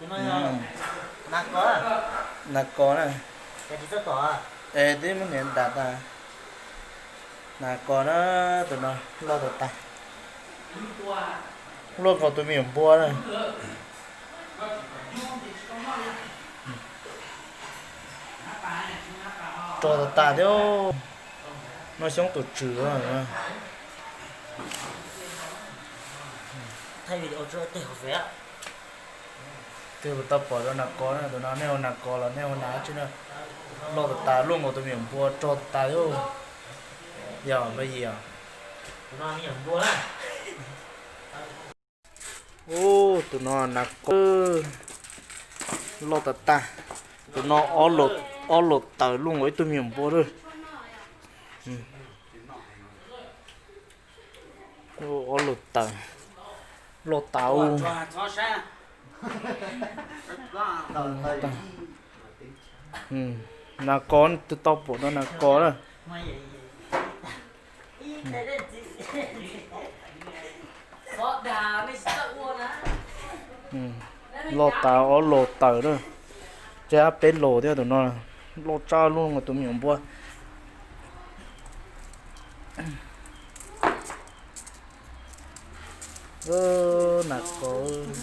Nas kos na. Es twb muab niam ntas tas. Nas kos na, tus no loj tas tas. Luaj nkaus tus me nyuam npua na. Rog tas tas thiab. Noj xyoob tus tswm. Twb tau pom rau nas kos na, tus no nej hu nas kos los nej hu nas tsi na. Loj tas tas luaj nkaus tus me nyuam npua, rog tas tas thiab. Yog Npaj Yis os. Ub, tus no nas kos loj tas tas. Tus no ob los tawm luaj nkaus ib tug me nyuam npua lawm. Ob los tawm, loj tas. Nas kos, twb tau pom rau nas kos na. Loj tas, ob los tawm na. Tseb peb los thiab tus no. Loj tshaj luaj nkaus tus me nyuam npua. Nas kos.